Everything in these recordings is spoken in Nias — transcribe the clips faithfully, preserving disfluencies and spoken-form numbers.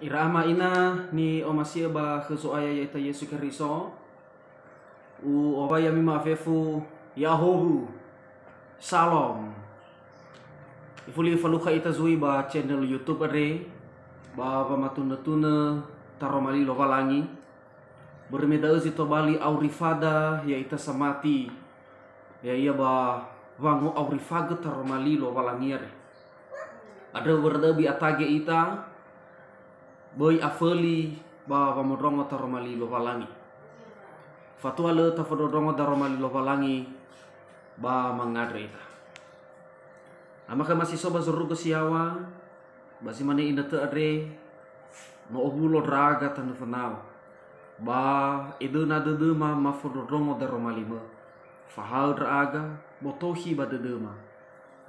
Ira ama ina ni'omasi'ö ba khö Zo'aya ya'ita Yesu Keriso, u'owai ami ma'afefu, ya'ahowu. Salom. Ifuli falukha ita zui ba channel YouTube andre, ba wamatunö-tunö Taroma Li Lowalangi. Börö me da'ö zi tobali auri fada ya'ita samati, ya'ia ba wango'aurifagö Taroma Li Lowalangi andre. Andrö börö da'ö bi'atage ita, böi aföli ba wamondrongo Taroma Li Lowalangi. Fatua lö tafondrondrongo Daroma Li Lowalangi ba mangandrö ita. Amakha masiso ba zorugo si yaŵa, ba zi mane inötö andre, no owulo ndra'aga tanö fönao. Ba edöna dödöma mafondrondrongo Daroma Limö. Fahaö ndra'aga, botohi ba dödöma.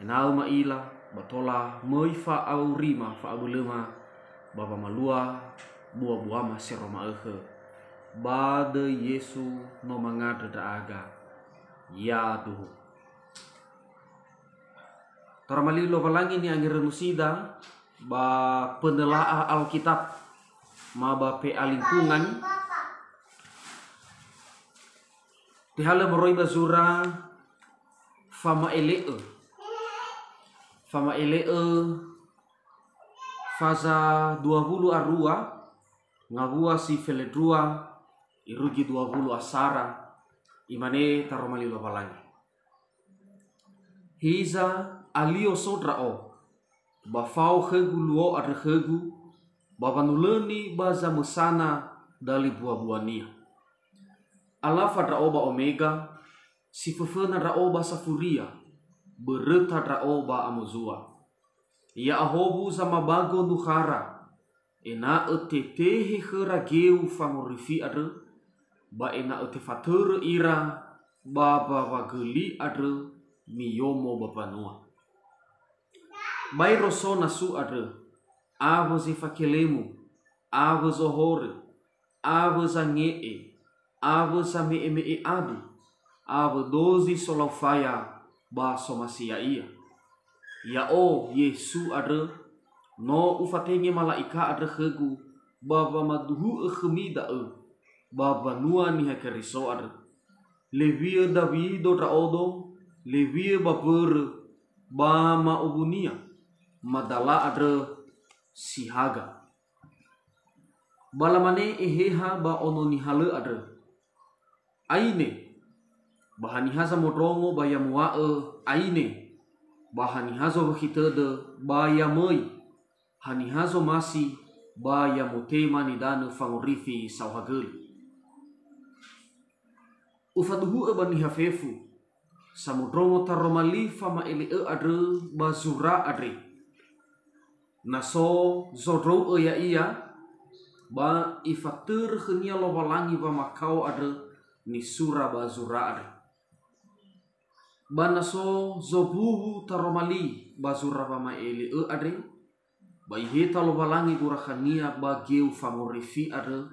Ena'ö ma'ila, ba tola möi fa'aurima, fa'abölöma, ba wamalua bua-buama si ero ma'ökhö. Ba döi Yesu no mangandrö ndra'aga. Yaduhu. Taroma Li Lowalangi ni'angerönusida ba penelaah Alkitab, ma ba P A Lingkungan. Tehalö moroi ba zura Fama'ele'ö. Fama'ele'ö faza dua wulu a rua, ngawua si felendrua, irugi dua wulu a sara, imane Taroma Li Lowalangi. Hiza, alio so ndra'o, ba fao khögu luo andrö khögu, ba wanulöni ba zamösana dali bua-buania. Alafa ndra'o ba Omega, si föföna ndra'o ba Safuria, böröta ndra'o ba Amozua. Ya'ahowu zamabago nukhara, ena'ö tetehe khöra geu fangorifi andrö, ba ena'ö tefatörö ira ba wawagöli andrö miyomo ba mbanua. Baero so nasu andrö, awö zi fakelemu, awö zohorö, awö zange'e, awö zame'eme'e adu, awö dozi solaufaya ba somasi ya'ia. Ya'o, Yesu andrö, no ufatenge mala'ika andrö khögu ba wamaduhu'ö khömi da'ö ba mbanua Niha Keriso andrö. Lewiö Dawido ndra'odo, lewiö ba mbörö, ba ma'owunia, madala andrö si haga. Ba lamane Eheha ba ono nihalö andrö, "Aine, ba haniha zamondrongo ba ya muwa'ö, 'Aine,' ba haniha zowökhi tödö ba ya möi, haniha zomasi ba ya mutema nidanö fangorifi saohagöli." Ufaduhu'ö ba niha fefu, samondrongo Taroma Li Fama'ele'ö andrö ba zura andre. Na so zondrou'ö ya'ia, ba ifatörö khönia Lowalangi wamakao andrö nisura ba zura andre. Ba na so zowuwu Taroma Li ba zura Wama'ele'ö andre, ba iheta Lowalangi gorakhania ba geu fangorifi andrö,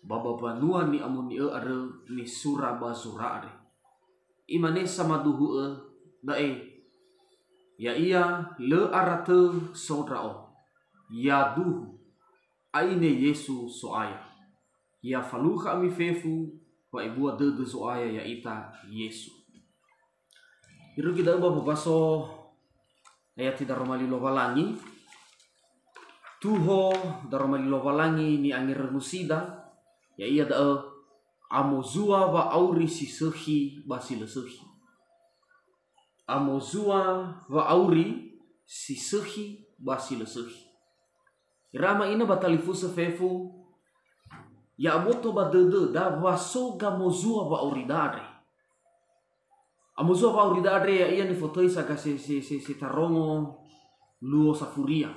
ba ba mbanua ni'amoni'ö andrö nisura ba zura andre. Imane samaduhu'ö da'e, "Ya'ia lö ara tö so ndra'o. Yaduhu, aine Yesu So'aya. Ya falukha ami fefu, wa'ebua dödö Zo'aya ya'ita Yesu." Irugi da'ö ba wombaso ayati Daroma Li Lowalangi. Tuho Daroma Li Lowalangi ni'angerönusida, ya'ia da'ö amozua wa'auri si sökhi ba si lö sökhi. Amozua wa'auri si sökhi ba si lö sökhi. Ira ama ina ba talifusö fefu, ya'aboto ba dödöda wa so gamozua wa'aurida andre. Amozua wa'aurida andre ya'ia nifotöi saga se, se, se, se tarongo luo Safuria.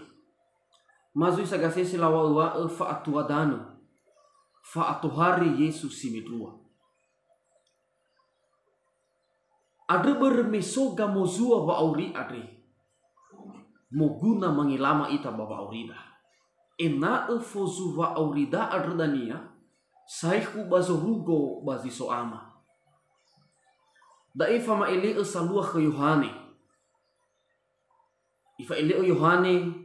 Ma zui saga se, se lawa'ö-wa'ö fa'atua danö, fa'atohare Yesu si mendrua. Andrö börö me so gamozua wa'auri andre, moguna mangelama ita ba wa'aurida. Ena'ö fozu wa'aurida andrö dania, saekhu ba zorugo ba zi so Ama. Da'e fama'ele'ö salua khö Yohane. Ifa'ele'ö Yohane,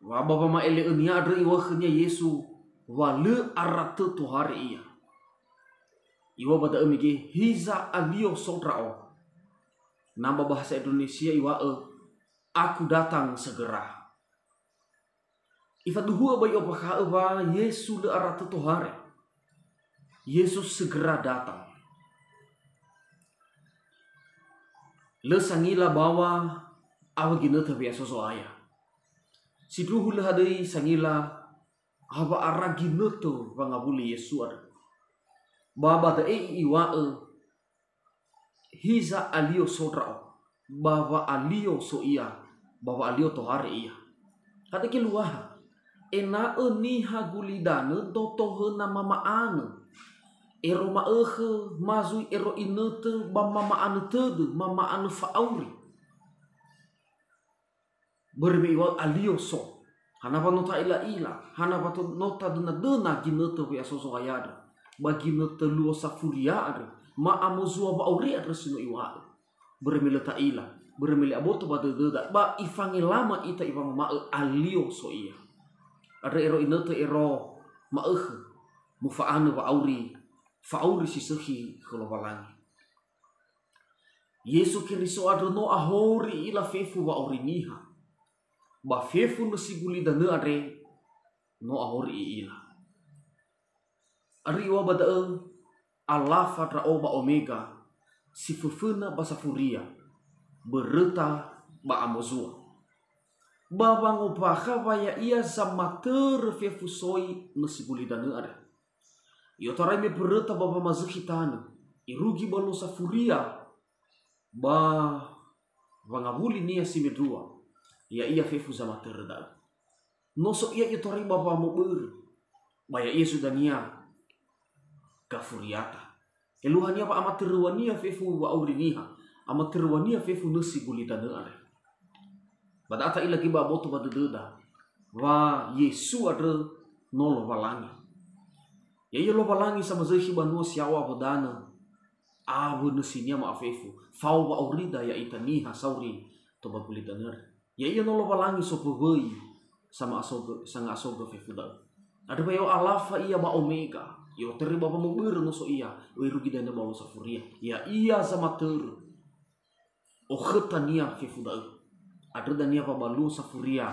Wa ba wama'ele'önia andrö iŵa'ö khönia Yesu wa lö ara tö tohare ia. Iŵa'ö ba da'ö mege, "Hiza alio so ndra'o." Na ba bahasa Indonesia iŵa'ö, "Aku datang segera." Ifaduhu'ö ba i'ombakha'ö wa Yesu lö ara tö tohare. Yesus segera datang. Lö sangila baŵa awö ginötö we'aso Zo'aya. Sindruhu lö hadöi sangila awö ara ginötö wangawuli Yesu andrö. Ba ba da'e iŵa'ö, "Hiza alio so ndra'o," ba wa'alio so ia, ba wa'alio tohare ia. Hadia geluaha, ena'ö niha gulidanö do tohöna mama'anö. Ero ma'ökhö, ma zui ero inötö ba mama'anö tödö, mama'anö fa'auri. Börö me iŵa'ö alio so. Hana wa no ta'ila'ila, hana wa to-, no tadöna-döna ginötö we'aso Zo'aya andrö, ba ginötö luo safuria andrö, ma'amozua wa'auri andrö si no iŵa'ö. Börö me lö ta'ila, börö me lö aboto ba dödöda, ba ifangelama ita iŵa'ö alio so ia. Andrö ero inötö ero ma'ökhö, mofa'anö wa'auri, fa'auri si sökhi khö Lowalangi. Yesu Keriso andrö no ahori i'ila fefu wa'auri niha. Ba fefu nösi gulidanö andre no ahori i'ila. Andrö iŵa'ö ba da'ö, "Alafa ndra'o ba Omega, si föföna ba safuria, böröta ba amozua." Ba wangombakha wa ya'ia zamatörö fefu soi nösi gulidanö andre. I'otarai me böröta ba wamazökhi tanö, irugi ba luo safuria, ba wangawuli-Nia si mendrua, ya'ia fefu zamatörö da'ö. No so ia i'otarai ba wamobörö, ba ya'ia zui dania gafuriata. Eluahania wa amatöröŵania fefu wa'auri niha, amatöröŵania fefu nösi gulidanö andre. Ba da'a ta'ila göi ba aboto ba dödöda, wa Yesu andrö no Lowalangi. Ya'ia Lowalangi samazökhi banua si yaŵa awö danö, awö nösi-Nia ma'afefu, fao wa'aurida ya'ita niha sauri tou ba gulidanö andre. Ya'ia no Lowalangi soföföi sama'asogö-, sanga'asogö fefu da'ö. Andrö wa i'o'ö alafa ia ba omega, i'otarai ba wamobörö no so ia, irugi dania ba luo safuria. Ya'ia zamatörö, okhötania fefu da'ö. Andrö dania wa ba luo safuria,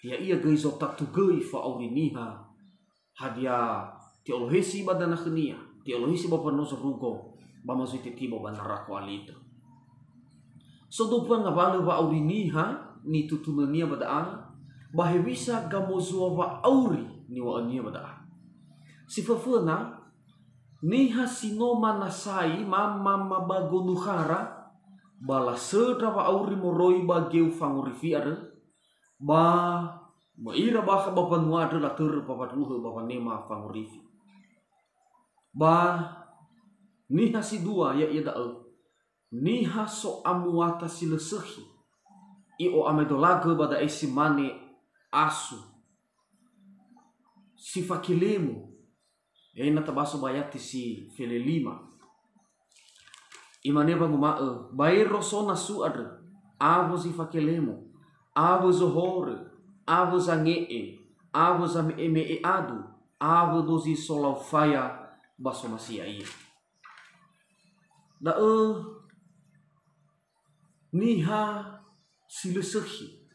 ya'ia göi zotatu göi fa'auri niha. Hadia te'olohesi ba danakhönia, te'olohesi ba mbanua zorugo, ba ma zui tetibo ba narako alito. So do mbua ngawalö wa'auri niha nitutunönia ba da'a, ba hewisa gamozua wa'auri niŵa'önia ba da'a. Si föföna, niha si no manasai ma, ma, ma ba gonukhara, ba lasöndra wa'auri moroi ba geu fangorifi andrö, ba möira bakha ba mbanua andrö latörö ba wandruhö ba wanema fangorifi. Ba niha si dua ya'ia da'ö, niha so'amuata si lö sökhi, i'o'amadolagö ba da'e si mane asu, si fakelemu, ena'ö tabaso ba ayati si felelima. Imane wanguma'ö, "Baero so nasu andrö, awö zi fakelemu, awö zohorö, awö zange'e, awö zame'eme'e adu, awö dozi solau faya ba somasi ya'ia." Da'ö niha si lö sökhi,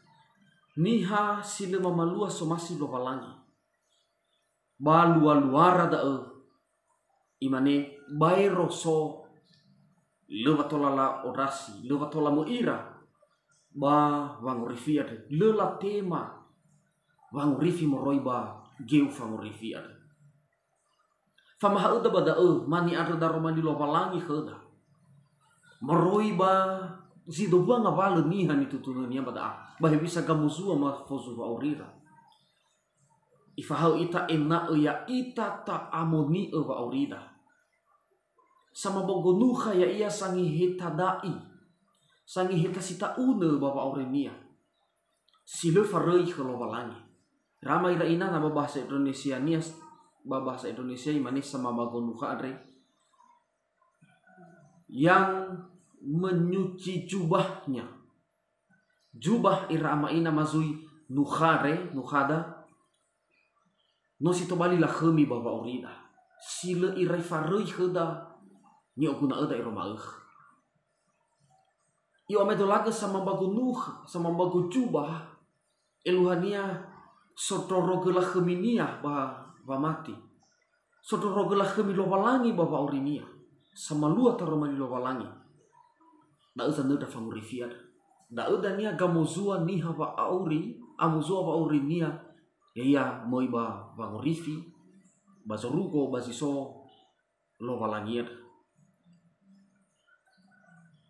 niha si lö mamalua somasi Lowalangi. Ba lua-luara da'ö, imane, "Baero so, lö wa tola la'ondrasi, lö wa tola möira ba wangorifi andrö, lö latema wangorifi moroi ba geu fangorifi andrö." Famaha'öda ba da'ö, ma ni'andrö daroma li Lowalangi khöda. Moroi ba zi do mbua ngawalö niha nitutunönia ba da'a, ba hewisa gamozua mafozu wa'aurira. Ifahaö ita ena'ö ya'ita ta'amoni'ö wa'aurida. Sama ba gonukha ya'ia sangeheta da'i, sangeheta si ta'unö ba wa'aurania, si lö faröi khö Lowalangi. Rama ira ina na ba bahasa Indonesiania, ba bahasa Indonesia imane sama ba gonukha andre, yang menyuci jubahnya. Jubah ira ama ina ma zui nukhare, nukhada, no si tobali lakhömi ba wa'aurida, si lö irai faröi khöda ni'oguna'öda ero ma'ökhö. I'o'amadolagö samambago nukha, samambago juba, eluahania sondrorogö lakhöminia ba wamati. Sondrorogö lakhömi Lowalangi ba wa'aurinia, samalua taroma li Lowalangi. Da'ö zanöndra fangorifi andrö. Da'ö dania gamozua niha wa'auri, amozua wa'aurinia, ya'ia möi ba wangorifi, ba zorugo, ba zi so Lowalangi andrö.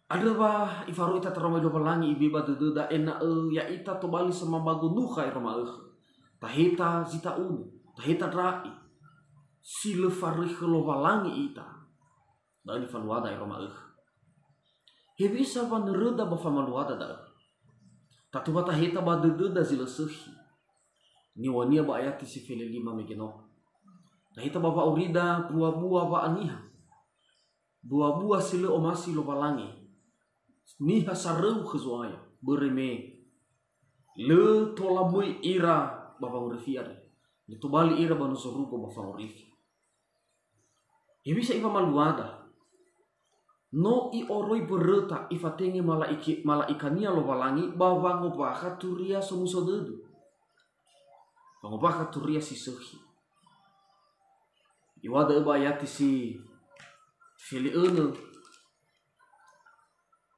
Andrö wa ifaröi ita taroma li Lowalangi, ibe ba dödöda ena'ö ya'ita tobali samambago nukha ero ma'ökhö. Taheta zi ta'unö, taheta ndra'i, si lö faröi khö Lowalangi ita. Da'ö nifaluada ero ma'ökhö. Hewisa wanöröda ba famaluada da'ö? Tatu wa taheta ba dödöda zi lö sökhi. Niŵa'önia ba ayati si fele lima mege no. Taheta ba wa'aurida bua-bua wa'aniha. Bua-bua si lö omasi Lowalangi. Niha saröu khö Zo'aya, börö me lö tola möi ira ba wangorifi andrö. Lö tobali ira ba no zorugo ba fangorifi. Hewisa ifamaluada? No i'oroi mböröta ifatenge mala'iki-, mala'ikania Lowalangi ba wangombakha turia somuso dödö. Wangombakha turia si sökhi. Iŵa'ö da'ö ba ayati si fele önö,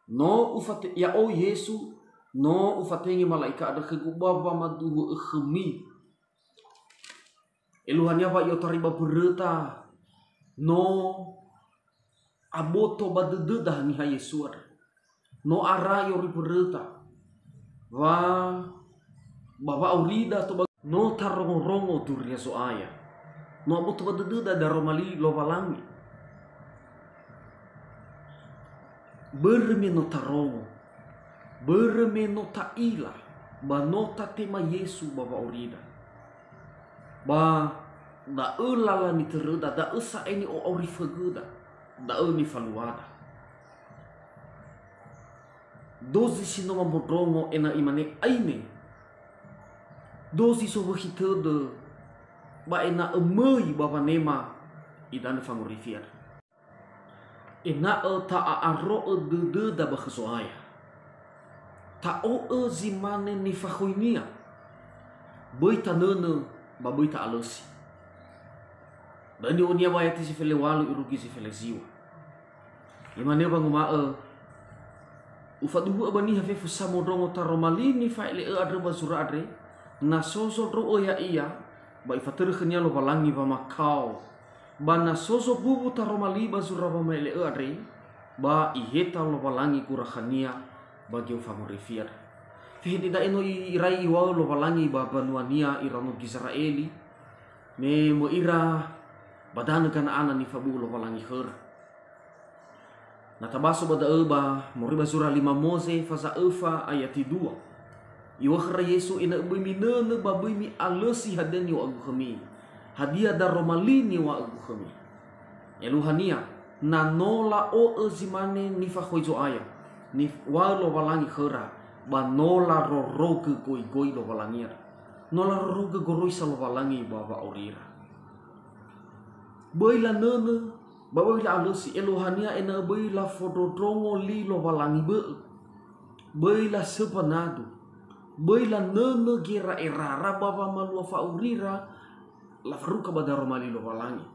"No ufate-, Ya'o Yesu, no ufatenge mala'ika andrö khögu ba wamaduhu'ö khömi." Eluahania wa i'otarai ba mböröta, no aboto ba dödöda niha Yesu andrö. No ara i'oroi mböröta. Wa ba wa'aurida to ba, no tarongorongo duria Zo'aya. No aboto ba dödöda daroma li Lowalangi. Börö me no tarongo, börö me no ta'ila, ba no tatema Yesu ba wa'aurida. Ba da'ö lala nitöröda, da'ö sa'ae ni'o'aurifögöda, da'ö nifaluada. Dozi si no mamondrongo ena'ö imane, "Aine." Dozi sowökhi tödö, ba ena'ö möi ba wanema idanö fangorifi andrö. Ena'ö ta'a'aro'ö dödöda ba khö Zo'aya. Ta'o'ö zi mane nifakhoinia. Böi tanönö, ba böi ta'alösi. Da'ö niŵa'önia ba ayati si fele ŵalu irugi si fele ziŵa. Imane wanguma'ö, "Ufaduhu'ö ba niha fefu samondrongo taroma li nifa'ele'ö andrö ba zura andre, na so zondrö'ö ya'ia, ba ifatörö khönia Lowalangi wamakao. Ba na so zowuwu taroma li ba zura wama'ele'ö andre, ba iheta Lowalangi gurakhania ba geu fangorifi andrö." Fehede da'e no i-, irai iŵa'ö Lowalangi ba mbanuania iraono Gizera'eli, me möi ira ba danö Gana'ana nifabu'u Lowalangi khöra. Na tabaso ba da'ö ba moroi ba zura lima Moze faza öfa ayati dua. Iŵa'ö khöra Yesu, "Ena'ö böi minönö ba böi mi'alösi hadia niŵa'ögu khömi. Hadia daroma li niŵa'ögu khömi." Eluahania, na no la'o'ö zi mane nifakhoi Zo'aya, niŵa'ö Lowalangi khöra, ba no larorogö goigoi Lowalangi andrö. No larorogö goroisa Lowalangi ba wa'aurira. Böi lanönö, ba böi la'alösi, eluahania ena'ö böi lafondrondrongo li Lowalangi bö'ö. Böi lasömbanadu, böi lanönö gera'erara ba wamalua fa'aurira lafaruka ba daroma li Lowalangi.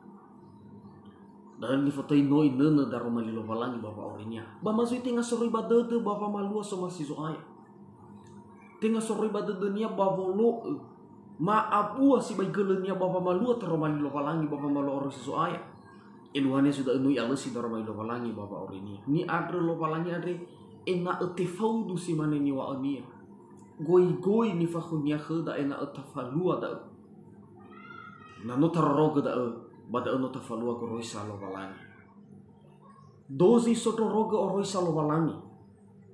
Da'ö nifotöi no inönö daroma li Lowalangi ba wa'aurinia. Ba ma zui tenga soroi ba dödö ba wamalua somasi Zo'aya. Tenga soroi ba dödönia ba wolo'ö. Ma'abua sibai gölönia ba wamalua taroma li Lowalangi ba wamalua oroisa Zo'aya. Eluahania zui da'ö no i'alösi daroma li Lowalangi ba wa'aurinia. Ni'andrö Lowalangi andre ena'ö tefaudu si mane niŵa'önia. Goigoi nifakhoinia khöda ena'ö tafalua da'ö. Na no tarorogö da'ö, ba da'ö no tafalua goroisa Lowalangi. Dozi sondrorogö oroisa Lowalangi.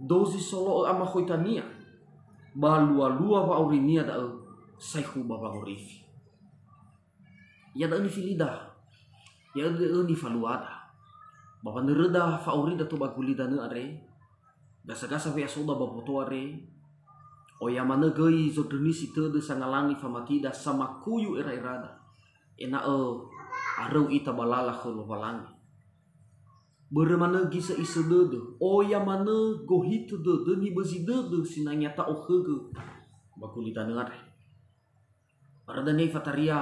Dozi solo'ö amakhoitania. Ba lualua wa'aurinia da'ö saekhu ba wangorifi. Iada'ö nifilida, iada'ö nifaluada. Ba wanöröda fa'aurida tou ba gulidanö andre, gasa-gasa we'asoda ba boto andre, Oya manö göi zondrönisi tödö sangalani famatida samakuyu era'erada, ena'ö aröu ita ba lala khö Lowalangi. Börö manö gisö'isö dödö, oya manö gohitö dödö, nibözi dödö sinangea ta'okhögö ba gulidanö andre. Bara dania ifataria,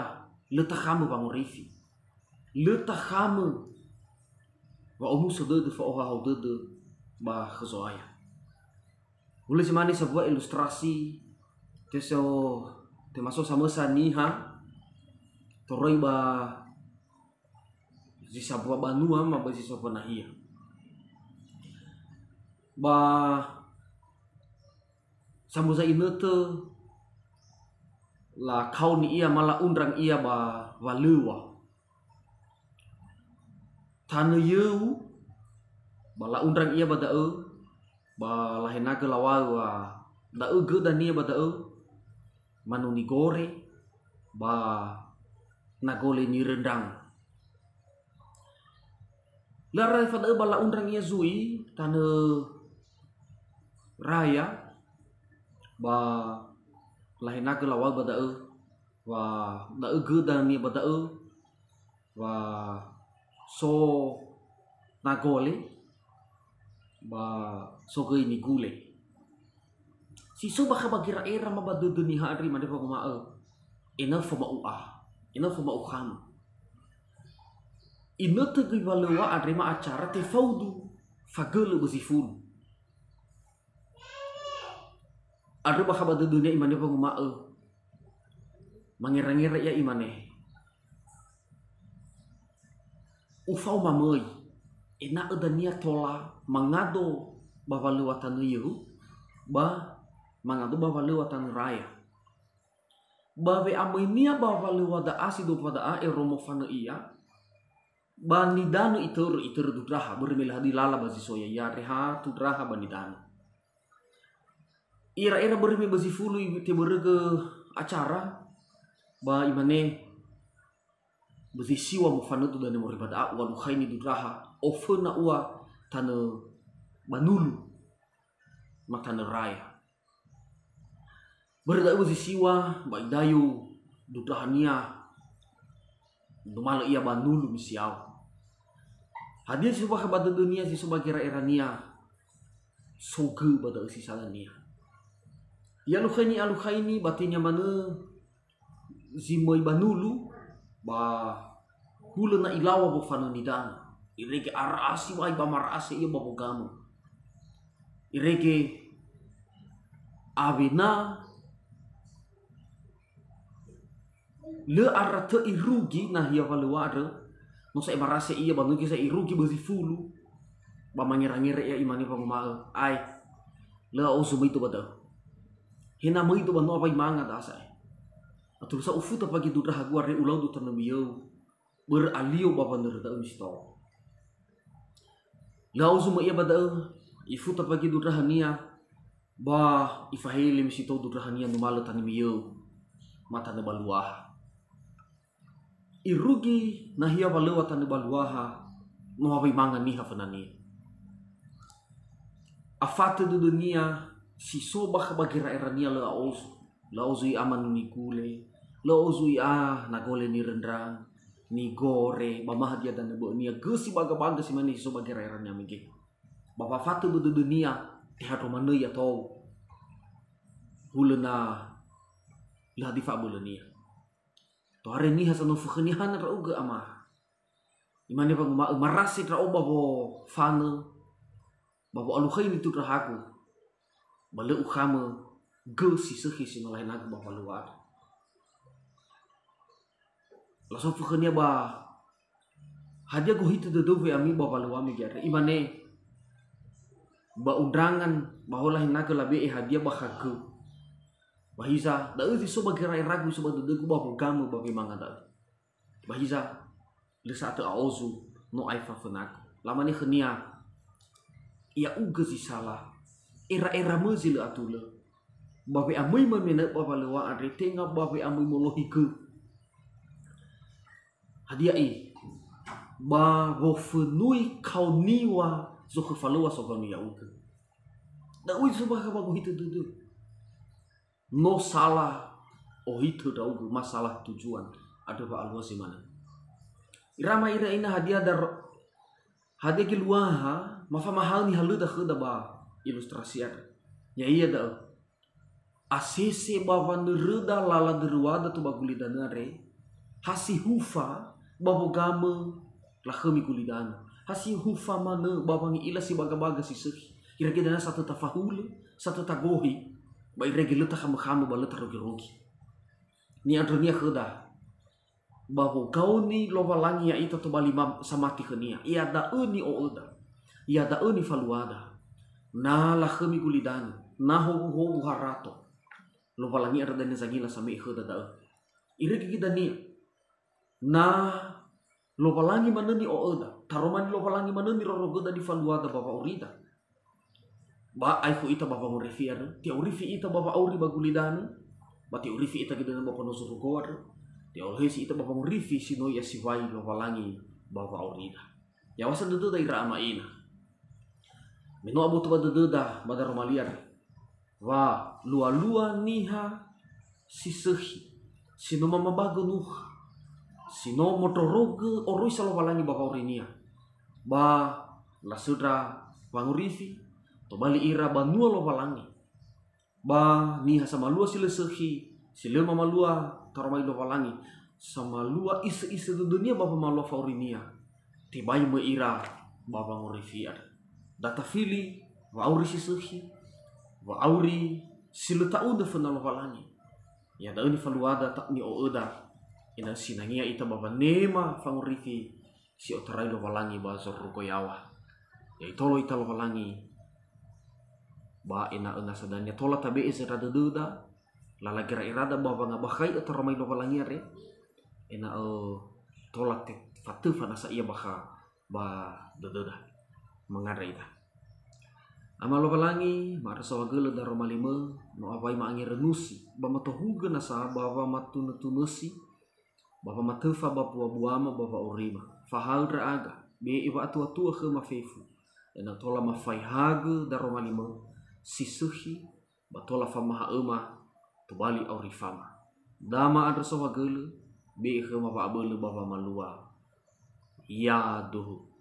lö takhamö wangorifi. Lö takhamö wa'omuso dödö, fa'ohahau dödö ba khö Zo'aya. Hulö zi mane sambua ilustrasi, teso, temaso samösa niha, toröi ba zi sambua banua ma ba zi sambua nahia. Ba samösa inötö lakaoni ia ma la'undrang ia ba walöŵa. Tanö yöu, ba la'undrang ia ba da'ö, ba lahenagö laŵa'ö wa da'ö gö dania ba da'ö, manu nigore, ba nagole niröndrang. Lö ara fada'ö ba la'undrang ia zui, tanö raya, ba lahenagö laŵa'ö ba da'ö, wa da'ö gö dania ba da'ö, wa so nagole, ba so göi nigule. Si so bakha ba gera'era ma ba dödö niha andre mane wanguma'ö, ena'ö fama'u'a, ena'ö fama'ukhamö. Inötö göi walöŵa andre ma acara tefaudu fagölö bözi fulu. Andrö bakha ba dödönia imane wanguma'ö, mangerangera ia imane, "Ufaoma möi, ena'ö dania tola mangado ba walöŵa tanö yöu, ba mangado ba walöŵa tanö raya." Ba we'amöinia ba walöŵa da'a si dompa da'a ero mofanö ia, ba nidanö itörö, itörö dundraha, börö me lö hadia lala ba zi so ya'ia, andre ha dundraha ba nidanö. Ira-ira börö me bözi fulu i-, tebörögö acara, ba imane, "Bözi siŵa mofanödu dania moroi ba da'a, u'alukhaini dundraha, oföna ua tanö banulu, ma tanö raya." Börö da'ö bözi siŵa, ba idayu dundrahania, numalö ia banulu misiau. Hadia si so bakha ba dödönia, si so ba gera'erania, so gö ba da'ö si salania. I'alukhaini, alukhaini, ba tenia manö zi möi banulu, ba hulö na ilaŵa wofanö nidanö. Irege ara'asi wai ba mara'ase ia ba wogamö. Irege awena lö ara tö irugi nahia walöŵa andrö, no sa'e mara'ase ia ba no göi sa irugi bözi fulu, ba mangerangera ia imane wanguma'ö, "Ae, lö a'ozo möido ba da'ö. He na möido ba no awai manga da'a sa'ae. Aturu sa ufuta pagi dundrahagu andre ulaudo tanö miyöu, börö alio ba wanörö da'ö misito." Lö a'ozo möi ia ba da'ö, ifuta pagi dundrahania, ba ifaheli misito dundrahania numalö tanö miyöu, ma tanö baluaha. Irugi nahia walöŵa tanö baluaha, no awai manga niha fönania. Afatö dödönia si so bakha ba gera'erania lö a'ozo. Lö a'ozo ia manu nigule, lö a'ozo ia nagole niröndrang, nigore, ba ma hadia danö bö'önia, gö si baga-baga si mane si so ba gera'erania mege. Ba wafatö ba dödönia, tehandro manö ia tou. Hulö na lö hadia fa'abölönia. Tohare niha sa no fökhönia, "Hana ndra'ugö, Ama?" Imane wanguma'ö, "Marase ndra'o ba wofanö, ba wo'alukhaini dundrahagu, ba lö ukhamö gö si sökhi si no lahenagö ba walöŵa andrö." Lasofu khönia, "Ba hadia gohitö dödöu we'ami ba walöŵami andre?" Imane, "Ba undrangan ba ho lahenagö labe'e hadia bakha gö. Ba hiza, da'ö zi so ba gera'eragu, so ba dödögu ba wogamö ba wemanga da'ö. Ba hiza, lö sa'atö a'ozo, no aefa fönagu." Lamane khönia, "Ya'ugö zi sala, era'era mö zi lö atulö. Ba we'amöi mamena'ö ba walöŵa andre, tenga ba we'amöi molohi gö." Hadia i? Ba wofönui kaoniŵa zokhö falöŵa sogaoni ya'ugö. Da'ö zi so bakha ba gohitö dödöu. no salah ohitö ndra'ugö, masalah tujuan, andrö wa'alua zi manö. Ira ama ira ina hadia dar-, hadia geluaha mafamahaö nihalöda khöda ba ilustrasi andrö. Ya'ia da'ö. Asese ba wanöröda lala döruada to ba gulidanö andre, ha si hufa ba wogamö lakhömi gulidanö. Ha si hufa manö ba wangi'ila si bagabaga si sökhi. Irege dania satö tafahulö, satö tagohi, ba irege lö takhamökhamö ba lö tarogirogi. Ni'andrönia khöda, ba wogaoni Lowalangi ya'ita tobali ma-, samati khönia. Iada'ö ni'o'öda. Iada'ö nifaluada. Na lakhömi gulidanö, na howuhowu harato. Lowalangi andrö dania zangila same'e khöda da'ö. Irege dania. Na Lowalangi manö ni'o'öda, taroma ni Lowalangi manö nirorogöda nifaluada ba wa'aurida. Ba aekhu ita ba wangorifi andrö, te'orifi ita ba wa'auri ba gulidanö, ba te'orifi ita gödöna ba mpanö zorugo andrö, te'olohesi ita ba wangorifi si no i'asiwai Lowalangi ba wa'aurida. Ya'ahowa sa dödöda ira ama ina. Me no aboto ba dödöda ba daroma li andrö. Wa lua-lua niha si sökhi, si no mamabagö nuha, si no mondrorogö oroisa Lowalangi ba wa'aurinia. Ba lasöndra wangorifi, tobali ira banua Lowalangi. Ba niha samalua si lö sökhi, si lö mamalua taromali Lowalangi, samalua isö-isö dödönia ba wamalua fa'aurinia, tebai möi ira ba wangorifi andrö. Da tafili wa'auri si sökhi, wa'auri si lö ta'unö föna Lowalangi. Iada'ö nifaluada ta-, ni'o'öda, ena'ö sinangea ita ba wanema fangorifi si otarai Lowalangi ba zorugo yaŵa. Ya itolo ita Lowalangi, ba ena'ö nasa dania tola tabe'e zöndra dödöda, lala gera'erada ba wangabakhai'ö taromali Lowalangi andre, ena'ö tola te-, fatöfa nasa ia bakha ba dödöda. Mangandra ita. Ama Lowalangi, ma'andrö saohagölö daroma limö, no awai ma'angerönusi, ba matohugö nasa ba wamatunötunösi, ba wamatöfa ba buabuama ba wa'aurima. Fahaö ndra'aga, be'e wa'atuatua khöma fefu, ena'ö tola mafaehagö daroma limö, si sökhi, ba tola famaha'öma tobali aurifama. Da ma'andrö saohagölö, be'e khöma wa'abölö ba wamalua. Yaduhu.